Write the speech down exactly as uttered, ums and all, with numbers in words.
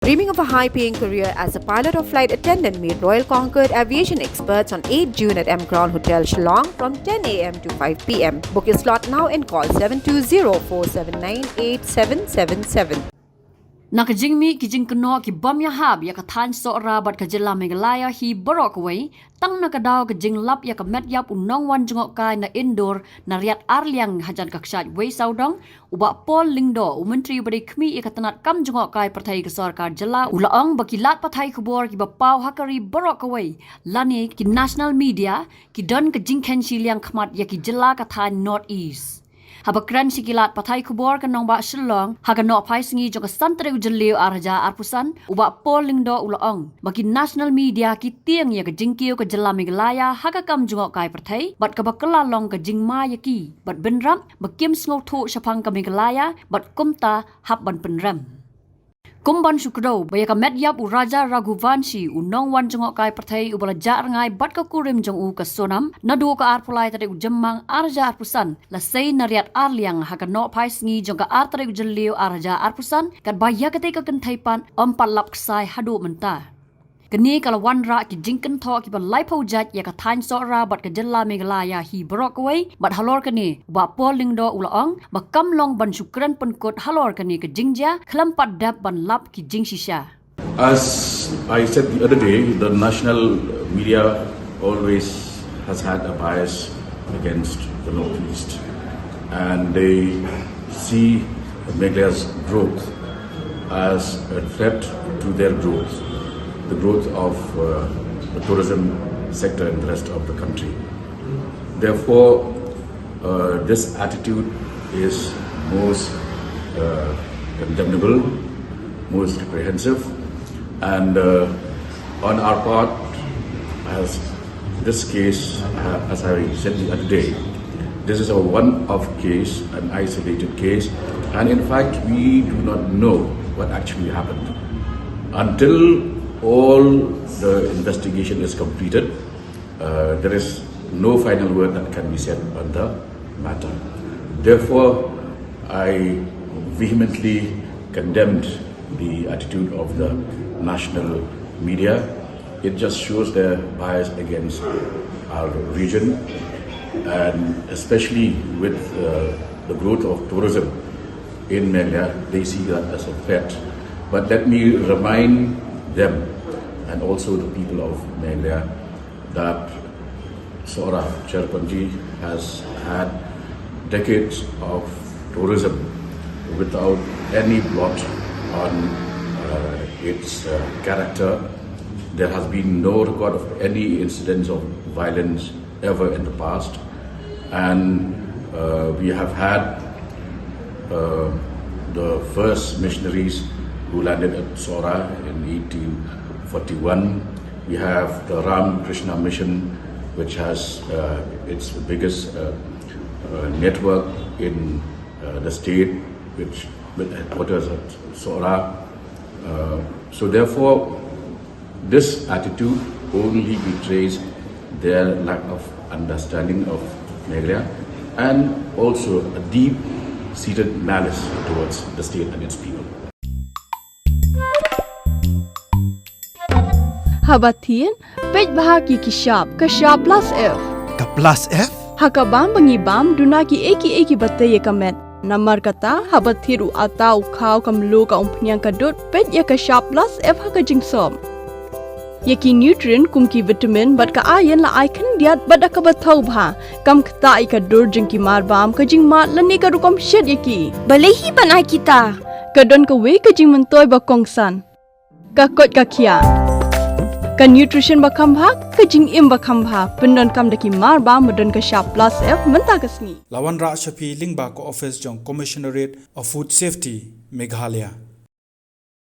Dreaming of a high paying career as a pilot or flight attendant? Meet Royal Concord aviation experts on eighth June at M Crown Hotel, Shillong from ten a m to five p m. Book your slot now and call seven two zero four seven nine eight seven seven seven. Na ka jingmih ki jingkynnoh ki bym ïahap ïa ka thaiñ Sohra bad ka jylla Meghalaya hi baroh kawei, tang na ka daw ka jinglap ïa ka met ïap u nongwan jngohkai na Indore, na Riat Arliang hajan ka kshaid wei sawdong, u Bah Paul Lyngdoh, u Myntri uba dei khmih ïa ka tnad kam jngohkai pyrthei ka sorkar jylla, u la ong ba ki lad pathai khubor kiba paw ha ka ri baroh kawei lane ki national media ki don ka jingkheiñ shiliang khmat ïa ki jylla ka thaiñ North East. Haba kren sha ki lad pathai khubor ka nongbah Shillong ha ka nohphai sngi jong ka san tarik u Jylliew ar hajar arphew san, u Bah Paul Lyngdoh u la ong ba ki national media ki tieng ïa ka jingkiew ka jylla Meghalaya ha ka kam jngohkai pyrthei bad kaba kylla long ka jingma ïa ki, bad bynrap ba kim sngewthuh shaphang ka Meghalaya bad kumta hap ban pynrem. Kum ban shu kdew ba ïa ka met ïap u Raja Raghuvanshi, u nongwan jngohkai pyrthei uba la jah rngai bad ka kurim jong u ka Sonam, naduh ka arphew lai tarik u Jymmang ar hajar arphew san, la sei na Riat Arliang ha ka nohphai sngi jong ka ar tarik u Jylliew ar hajar arphew san, katba ïa katei ka kynthei pat ym pat lap ksai haduh mynta. Kane ka la wanrah ki jingkynthoh kiba laiphew jait ïa ka thaiñ Sohra bad ka jylla Meghalaya hi baroh kawei, bad halor kane u Bah Paul Lyngdoh u la ong ba kam long ban shu kren pynkut halor kane ka jingjia khlem pat dep ban lap ki jingshisha. As I said the other day, the national media always has had a bias against the Northeast, and they see Meghalaya's growth as a threat to their growth, the growth of uh, the tourism sector in the rest of the country. Therefore, uh, this attitude is most uh, condemnable, most reprehensive, and uh, on our part, as this case, uh, as I said the other day, this is a one-off case, an isolated case, and in fact, we do not know what actually happened. Until all the investigation is completed, uh, there is no final word that can be said on the matter. Therefore, I vehemently condemned the attitude of the national media. It just shows their bias against our region, and especially with uh, the growth of tourism in Meghalaya, they see that as a threat. But let me remind them and also the people of Meghalaya that Sohra, Cherrapunji has had decades of tourism without any blot on uh, its uh, character. There has been no record of any incidents of violence ever in the past. And uh, we have had uh, the first missionaries who landed at Sohra in eighteen forty-one. We have the Ram Krishna Mission, which has uh, its biggest uh, uh, network in uh, the state, which with headquarters at Sohra. Uh, so therefore, this attitude only betrays their lack of understanding of Meghalaya and also a deep-seated malice towards the state and its people. Haba thied, peit bha ki ki shap, ka shap plus F. Ka plus F? Ha ka bam ba ngi bam, duna ki ei ki ei kiba tei ïa ka met. Namar kata, haba thied u ata, u khaw, ka mluh, ka umphniang, ka dud, peit ïa ka shap plus F ha ka jingsop. Ïa ki nutrient kum ki vitamin bad ka iron la ai khyndiat bad da kaba thaw bha. Kam ktah ïa ka dur jong ki marbam, ka jingmad lane ka rukom shet ïa ki. Balei hi ban ai kita? Ka don kawei ka jingmyntoi ba kongsan. Ka koit ka khiah. Ka nutrition ba kham bha, ka jingim ba kham bha, pyndonkam da ki marbam ba don ka shap plus F mynta ka sngi. La wanrah sha phi lyngba ka office jong Commissionerate of Food Safety, Meghalaya.